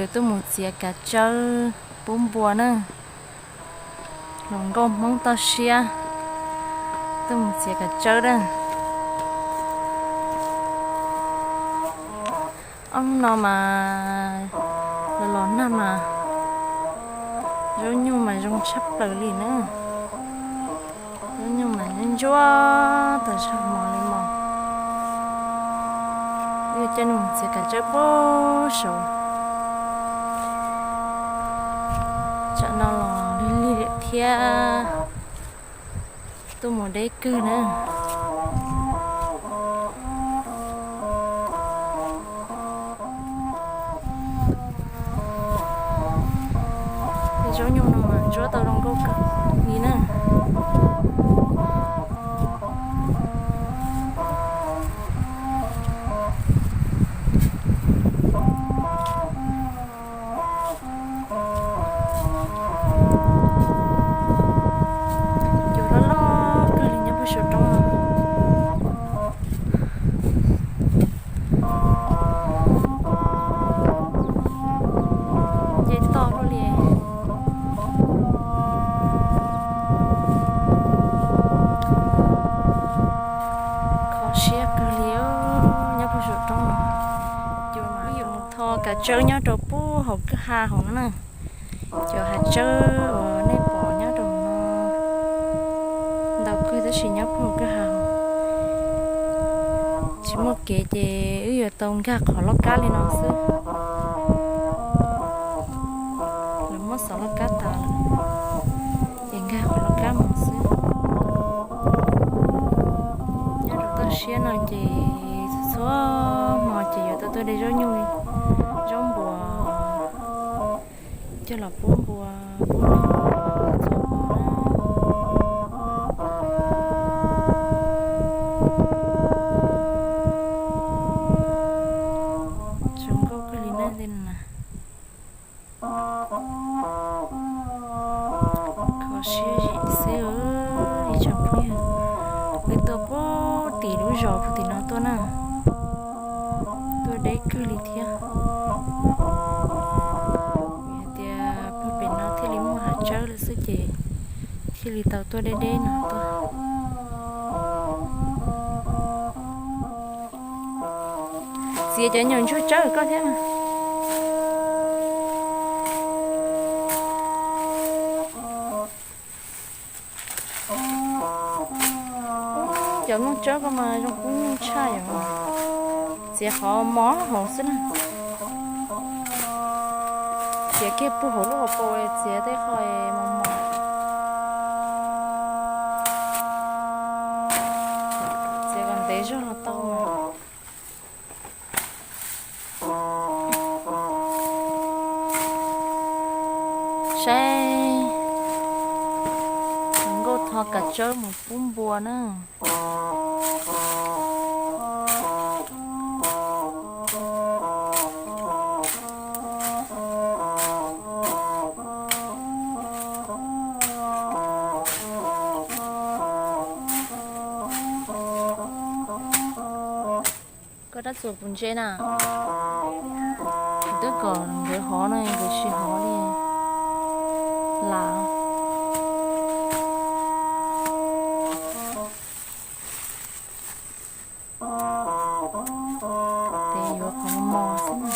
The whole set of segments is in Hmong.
Tuaj mus txiav kav tsawb pub npua na. Hluas nkauj Hmoob toj siab tuaj mus txiav kav tsawb na. Ob hnub no mas los los nag mas zaub nyuj mas zoo tshaj plaws li na. Zaub nyuj mas ntsuab tas zog mos li mos. Wb coj nej mus txiav kav tsawb puag saud. Tsam no los lig lig lawm thiab, tuaj mus deb kawg na. Tej zaub nyuj no mas ntsuab tau zoo nkauj kawg li na. Cua loj loj kawg li nyob puag saum roob no. Nce toj luaj li. Kho siab kawg li nyob puag saum roob no. Cua mas yuav mus tho kav tsawb nyob rau puag hauv kwj ha hauv no na. Cov hav tsawb uas nej pom nyob rau no ntau kawg tab sis nyob puag hauv kwj ha hauv. Tsis muaj kev ces wb yuav tau nkag qhov loj kab li no xwb. Lawv muab xov loj kab tas lawm ces nkag qhov loj kab mus xwb. Nyob rau toj siab no ces txhua txhua hmo ces yuav tau tuaj de zaub nyuj, zaub npua coj los pub npua, pub npua txhua hmo na. Zoo nkauj kawg li na tej no na. Kho siab zim xwb ib tsoom phooj ywg. Wb tuaj puag tim lub zos puag tim no tuaj na, tuaj deb kawg li thiab. Vim hais tias puag pem no thiaj li muaj hav tsawb lawm xwb ces thiaj li tau tuaj deb deb no tuaj. Txiav cov nyuam ntsuag tsawb koj thiab mas. Cov nplooj tsawb koj mas zoo kub nyuj tshaj yom. Txiav qhov mos hauv xwb na. Txiav kiag puag hauv lub hauv paus, txiav tej qho mos mos. Txiav kom ntev zog los tau mas. Saib, hluas nkauj tho kav tsawb mus pub npua na. Koj rab txuas puas ntse na? Twb kom nkawd hov no nkawd tsis hov li las. Ces yuav qhov mos xwb na.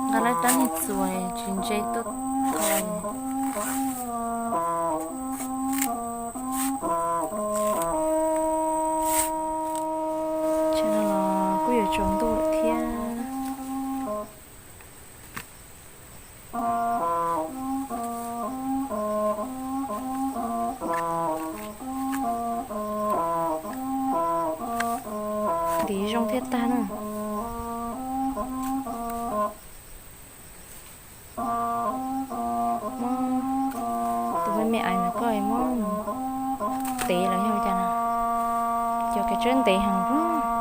Nqa lawv rab niag txuas tsis ntse tuaj tho. Tsam no los kuj yuav tsaus ntuj lawm thiab. Ntiv zoo thiaj tag na. Muab tus me me aiv ntawm koj muab tev los yog cas na. Cov kav tsawb ntev heev.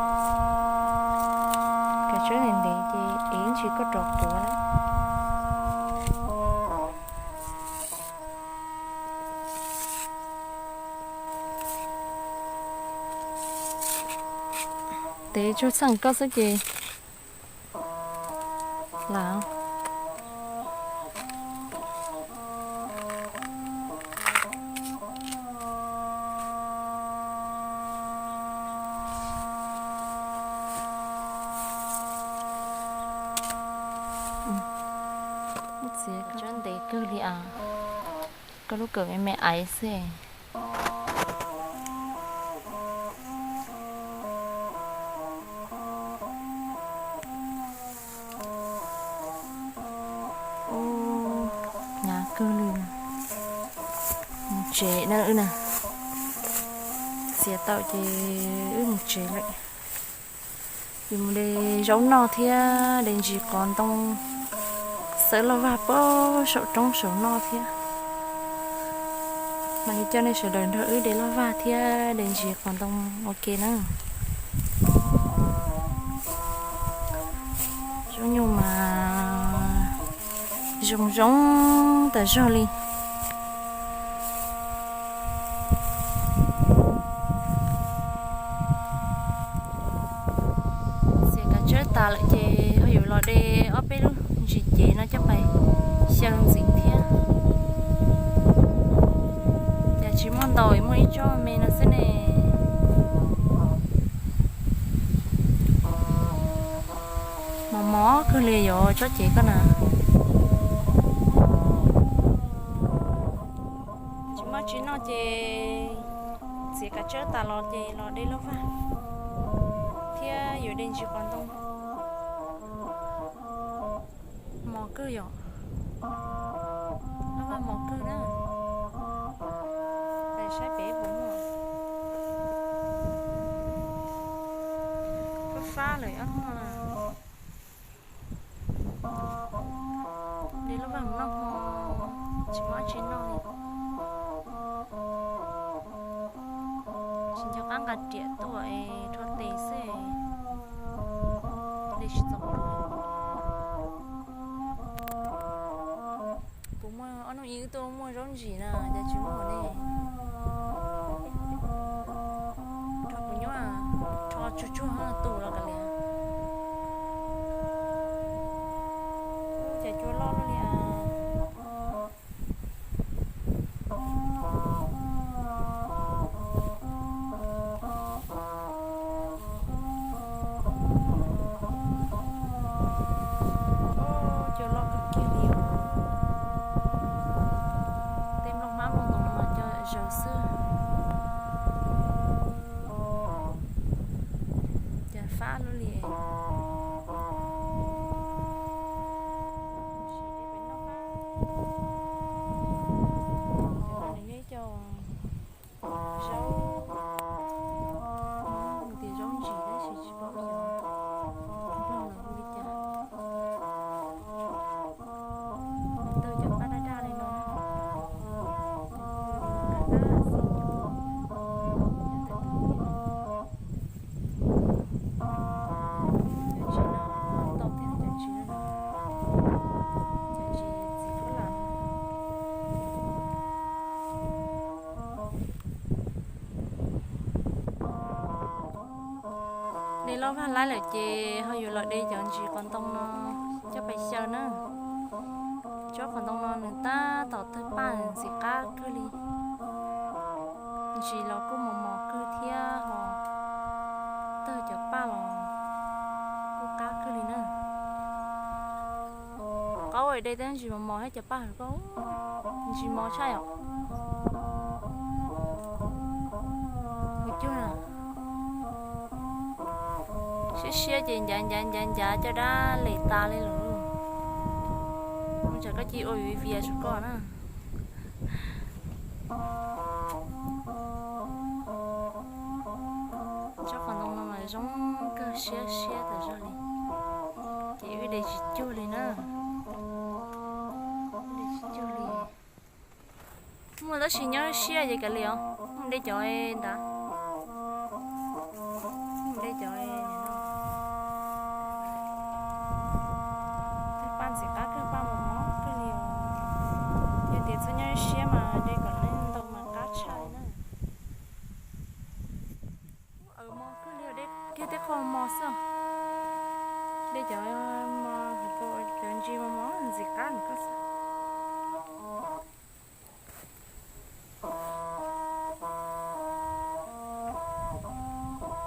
Tsis koj rov quav lawm. Tev tsuag txheej koj xwb ces lam. Txiav koj tsob ntev kawg li as, koj lub kawm me me aiv xwb. Ub, hnyav kawg li. Mus tsev na wb na. Txiav tau ces wb mus tsev lawm. Yus mus de zaub noj thiab de ntsis qos ntoo, xawb loj vag pem saum roob saum noj thiab. Mas li coj nej sawv daws nrog wb de loj vag thiab de ntsis qos ntoo ua ke na. Zaub nyuj mas zoo zoo tas zog li. Txiav kav tsawb tas lawm ces ho yuav los de ob peb lub ntsis cev no coj pais xyaw ntxiv thiab. Cas tsis muaj ntau, muaj ib tsob me no xwb ne. Mos mos kawg li yuav tsob cev koj na. Tsis muaj tsis noj ces txiav kav tsawb tas los ces los de loj vag thiab yuav de ntsis qos ntoo. Mos kawg yom. Loj vag mos kawg na. Pais saib pem puas muaj. Fab fab lawm ob hnub no. De loj vag mus noj hmo, tsis muaj tsis noj li. Tsis nco qab nqa riam tuaj es rho tes xwb, de tsis txaus. Kuv muaj ob hnub ib wb tuaj muaj zaub ntsim na, cas tsis muaj ne. Rho kuv nyuaj, rho tsuag tsuag tu los kav liam. Cas cua loj luaj li as. Cua loj kawg kiag li. Tej nplooj hmab nplooj ntoos no mas cua zaws xwb. Cas fab lub li. Cov no nws yog ib co zaub, tias zaub ntsim tab sis tsis paub xyov nplog los hu li cas. Tawg cov paj daj daj li no. Qab qab xim cov, cov ntawm tus tiag. Cov ntsis no tau thiab cov ntsis no, cov ntsis txiv fab lam. De loj vag laib lawm ces ho yuav los de cov ntsis qos ntoo no coj pais xyaw na. Tsob qos ntoo no nws tab tom tawg paj ntxim qab kawg li. Ntsis los kuj mos mos kawg thiab ho tawg cov paj los kuj qab kawg li na. Qaub de tej ntsis mos mos thiab cov paj hawm koj, ntsis mos tshaj yom. Ua cuag na, siab siab ces ncav ncav ncav ncav caj dab les tas li lawm. Ua tsam koj cia ua viv vias tsum koj na. Tsob qos ntoo no mas zoo kawg, siab siab tas zog li. Ces wb de tsis cuag li na. De tsis cuag li. Muaj tab sis nyob siab ces kav liam os, mus de cov ntawd. Mus de cov, mus de cov, Siab mas de kom nws ntau mas qab tshaj na. Aws, mos kawg li, de kiag tej qho mos xwb. De cov mos, cov ntsis mos mos ntxim qab nws koj xwb.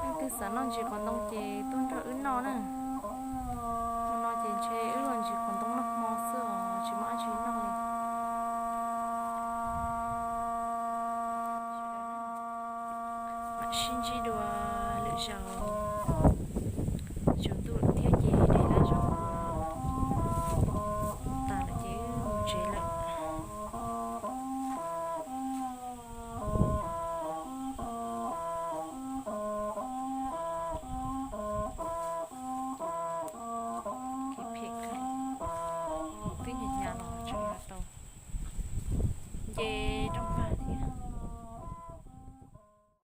Leej twg xav noj ntsis qos ntoo ces tuaj nrog wb noj na. Hmo no ces ntshe wb ua ntsis qos ntoo noj hmo xwb os, tsis muaj dab tsi noj li. Mam sib ntsib dua lwm zaus. Tsaus ntuj